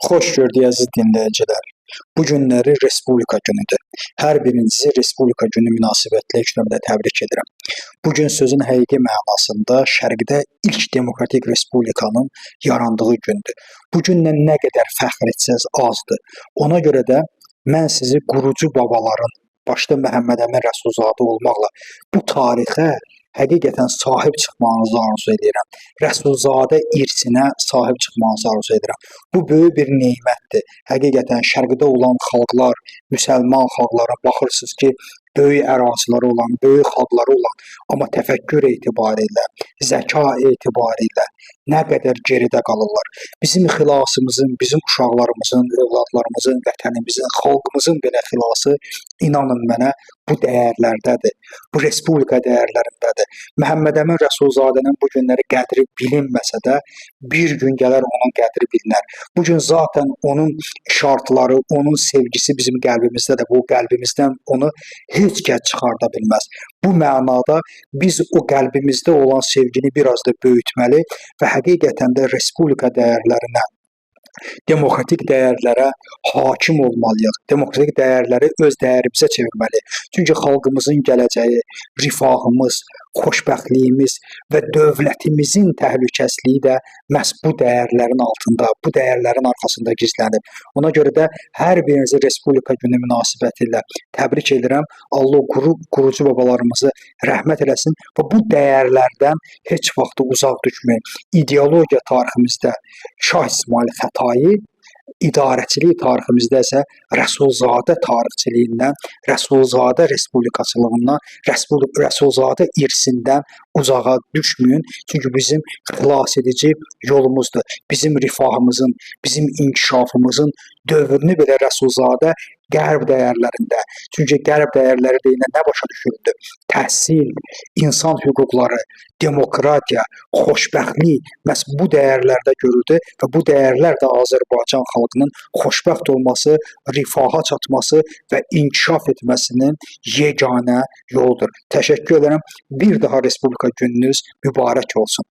Xoş gördük, əziz dinləyicilər. Bu günləri Respublika günüdür. Hər birinizi Respublika günü münasibətilə ilk növbədə təbrik edirəm. Bu gün sözün həqiqi mənasında Şərqdə ilk demokratik respublikanın yarandığı gündür. Bu gündən nə qədər fəxr etsəz azdır. Ona görə də mən sizi qurucu babaların, başda Məhəmməd Əmin Rəsulzadə olmaqla, bu tarixə həqiqətən sahib çıxmağınızı arzu edirəm. Rəsulzadə irsinə sahib çıxmağınızı arzu edirəm. Bu böyük bir nemətdir. Həqiqətən Şərqdə olan xalqlar, müsəlman xalqlara baxırsınız ki, böyük əraziləri olan, böyük xalqları olan, amma təfəkkür etibarilə, zəka etibarilə nə qədər geridə qalırlar. Bizim xilasımızın, bizim uşaqlarımızın, övladlarımızın, vətənimizin, xalqımızın belə xilası, inanın mənə, bu dəyərlərdədir. Bu respublika dəyərlərindədir. Məhəmməd Əmin Rəsulzadənin bu günləri qədri bilinməsə də, bir gün gələr, onun qədri bilinər. Bu gün zaten onun işartıları, onun sevgisi bizim qəlbimizdədir. Bu qəlbimizdən onu heç kəs çıxarda bilməz. Bu mənada biz o qəlbimizdə olan sevgini biraz da böyütməli və həqiqətən də respublika dəyərlərinə, demokratik dəyərlərə hakim olmalıyıq. Demokratik dəyərləri öz dəyərimizə çevirməliyik. Çünki xalqımızın gələcəyi, rifahımız, xoşbəxtliyimiz və dövlətimizin təhlükəsizliyi də məhz bu dəyərlərin altında, bu dəyərlərin arxasında gizlənib. Ona görə də hər birinizi Respublika günü münasibətilə təbrik edirəm. Allah qurucu babalarımızı rəhmət eləsin və bu dəyərlərdən heç vaxt uzaq düşməyin. İdeologiya tariximizdə Şah İsmayıl Xətai, idarəçilik tariximizdə isə Rəsulzadə tarixçiliyindən, Rəsulzadə respublikaçılığından, Rəsulzadə irsindən uzağa düşməyin. Çünki bizim xilas edici yolumuzdur. Bizim rifahımızın, bizim inkişafımızın dövrünü belə Rəsulzadə qərb dəyərlərində. Çünki qərb dəyərləri deyəndə nə başa düşürdü? Təhsil, insan hüquqları, demokratiya, xoşbəxtlik məhz bu dəyərlərdə görüldü və bu dəyərlər də Azərbaycan xalqının xoşbəxt olması, rifaha çatması və inkişaf etməsinin yeganə yoludur. Təşəkkür edirəm. Bir daha Respublika gününüz mübarək olsun.